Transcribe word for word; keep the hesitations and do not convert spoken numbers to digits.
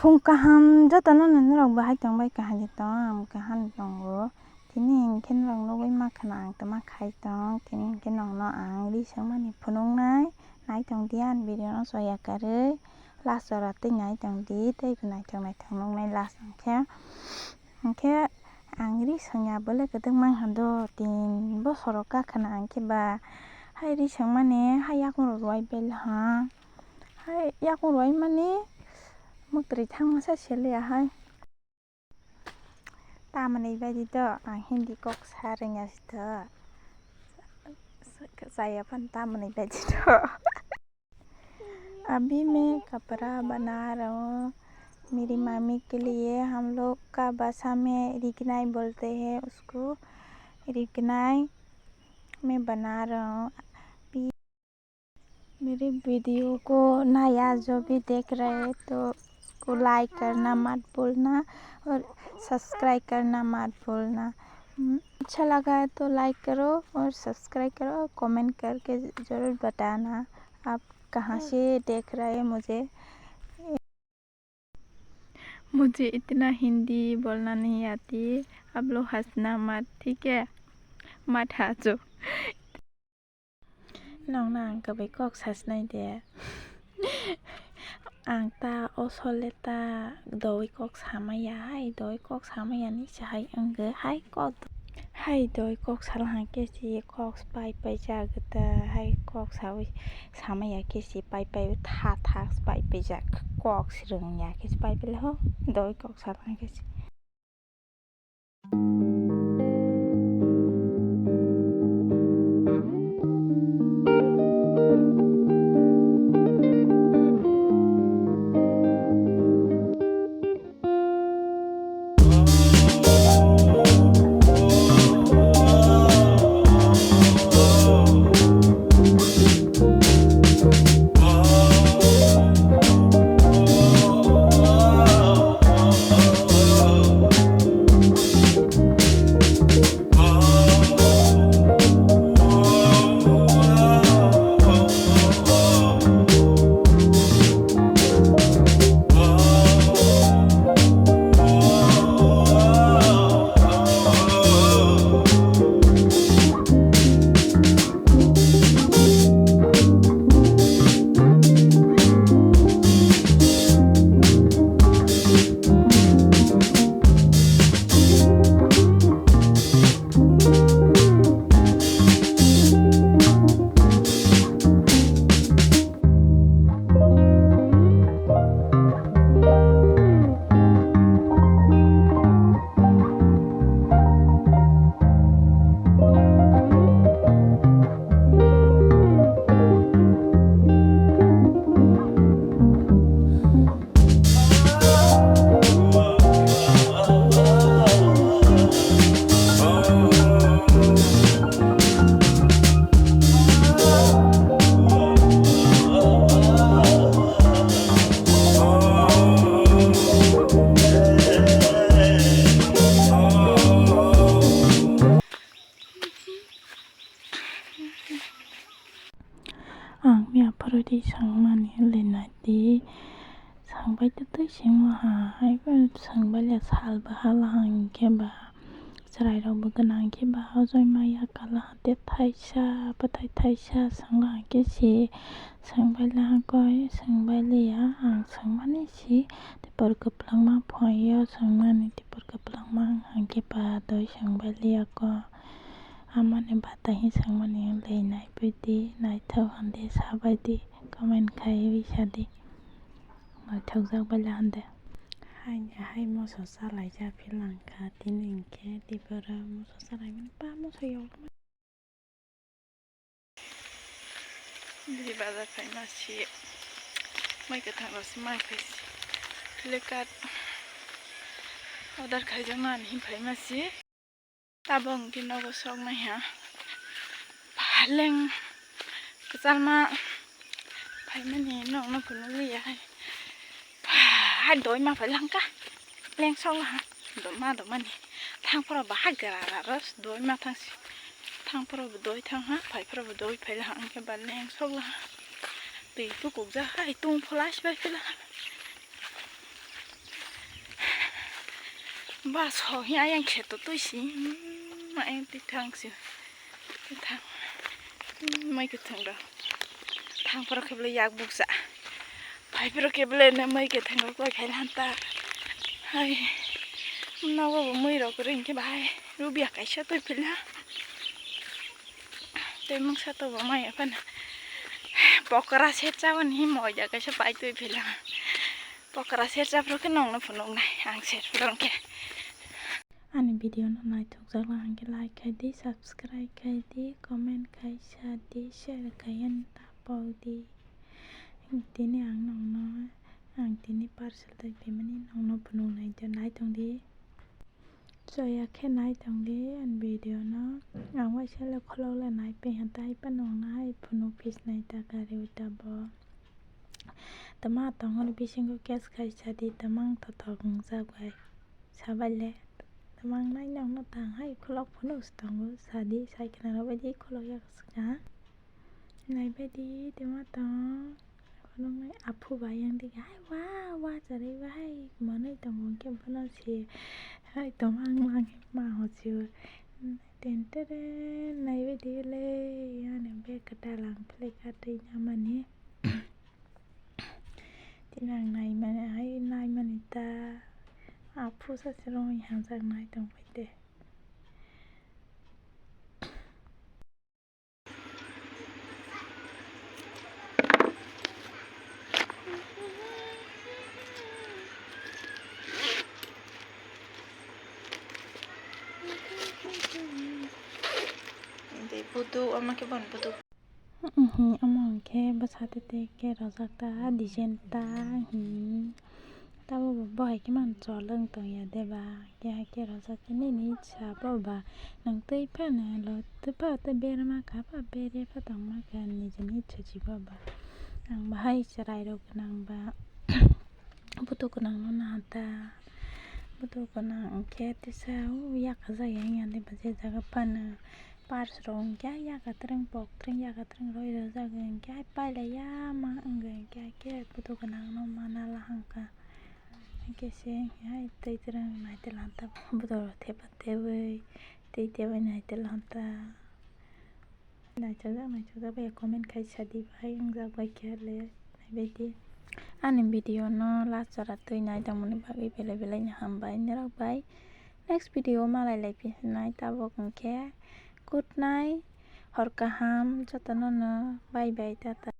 Phung kaham jotono norok bahai tongbai kaham tong, ang kaham tongo. Tini hinkhe norok nugui mankha ang tama khai tong, tini hinkhe nokno ang ri songmani phunuknai, naitong di ani video no soya karwi, last jora tei naitong di, tei bo naithok naithok nuknai last hinkhe. Hinkhe ang ri songya belai kwdwk mankha do, tin bosoro kakhwna hinkhe ba hai ri songmani hai yakung rok rwai belha. Hai yakung rwai mani mwtwrwi thangmasa seliya hai. Tamoni baidi do ang Hindi kok sa rwngya si do. Chaya phano tamoni baidi do. अभी मैं कपड़ा बना रहा हूँ। मेरी मम्मी के लिए हम लोग का भाषा में रिगनाई बोलते हैं उसको। रिगनाई मैं बना रहा हूँ। मेरे वीडियो को नया जो भी देख रहे हैं तो उसको लाइक करना मत भूलना और सब्सक्राइब करना मत भूलना। हम्म, अच्छा लगा है तो लाइक करो और सब्सक्राइब करो और कमेंट करके ज़रूर बताना आप कहाँ से देख रहे हैं मुझे। मुझे इतना हिंदी बोलना नहीं आती, आप लोग हंसना मत, ठीक है? मत हंसो। Nokno ang kwbwi kok sasnai de. Ang ta o sole ta doi kok samaya hai, doi kok samaya ni se hai wngkhe hai kok. Hai doi kok sala hwnkhe se kok pai pai jak ta hai kok sawi samaya khe se pai pai tha tha pai pai jak kok se rwngya khe se pai pai ho doi kok sala hwnkhe se. Ang miya phuru di swngmani le nai di, swngbai tei tei swngma hai, swngbai le sal bo hala hwnkhe ba chwrai rok bo gwnang khe ba o joi ma ya kala tei thaisa bwthai thaisa swngla hwnkhe se swngbai le hwnkhe swngbai le ya ang swngmani se tei por kwplangma phai o swngmani tei por kwplangma hwnkhe ba doi swngbai le ya ko. Amani bata hi swngmani le naiphai di, naithok hwndi sabai di, comment khaiwi sa di. Naithokjak bai le hwndi. Haini hai moso chalaijak phi langkha, tini hinkhe tipora moso chalaimani ba moso yokmani. Bini bazar phaima si, mai kwthang rok si mai phai si, Flipkart order khaijaknani hin phaima si. Tabok hwnkhe nogo soknai ha. Phaleng kwchalma phaimani nokno phunukliya hai. Hai doi ma phai langkha. Leng sok laha. Doma domani. Thang phoro bahai gra gra ros doi ma thang si. Thang phoro bo doi thang ha. Phai phoro bo doi phai laha. Hwnkhe ba leng sok laha. Twi tukuk jak hai tung phola si bai phila. Ba so hi ayang khe to twi si. Hmm, ma ayang twi thang si. Twi thang. Hmm, mai kwthang da. Thang poro khe bele yak buksa. Pai poro khe bele ne mai kwthang rok koi khai han ta. Hai. Nogo bo mui rok ring khe bahai. Rubia kaisa twi phila. Twi mungsa to bo mai apan. Pokora se chawan hi moi da kaisa pai twi phila. Pokora sercha phuru khe nongno phunuknai ang ser phuru khe. Ani video no naithokjak la hwnkhe like khai di, subscribe khai di, comment khai sa di, share khai ani ta pok di. Tini ang nongno, ang tini parcel twi phaimani nongno phunuknai de, naithok di. Choya khe nai tong di ani video no. Ang waisa le kholok le nai phi han tai phano nai phunuk pis nai ta gari uta bo. Tama tong ani bisingo case khai sa di tamang thothok wngjak bai sabai le. Tamang nai nong no tang hai kholok phunuk se tongo sa di sai khna rw bai di kholok yak swkang. Naibaidi tongma tong. Khulumni aphu bai yang di hai wa wa charai wa hai manwi tongo hwnkhe bono se hai tongma ang mang ma ho se o. Ten tere naibaidi le ani bag kwtal ang phlai ka twi namani. Tini ang naimani hai naimani ta aphu sa se rong hamjak nai tong bai de. Tei buduk, omo khe boni buduk. Omo hwnkhe bwsa tete khe rojak ta, design ta, hmm. Tabuk bo hai khe mano chol wng tong ya de ba, khe hai khe rojak khe nini sa bo ba, nwng twi phano lo twi pha tei berma kha pha berya pha tongma kha nijini itsa jibo ba. Ang bahai chwrai rok gwnang ba, butuk gwnang no naha ta, butuk gwnang hwnkhe tisa o yakha jagao wngya de ba je jaga phano. Pars rok hwnkhe yak kwtwrwng pok kwtwrwng yak kwtwrwng roi rwjak hwnkhe hai pailaiya ma wngwi hwnkhe hai khe butuk gwnang no mana la hwnkha. Hwnkhe se hai twi twrwng nai twi lanta butuk rok thepa tebwi twi tebwi nai twi lanta. Naithokjak naithokjak bai comment khai sa di bai wngjak bai khe le. Naibaidi ani video no last jora twi nai tongmani bagwi belai belai no hambai norok bai. Next video malai lai phi nai tabuk hwnkhe good night, hor kaham jotono no bye bye tata.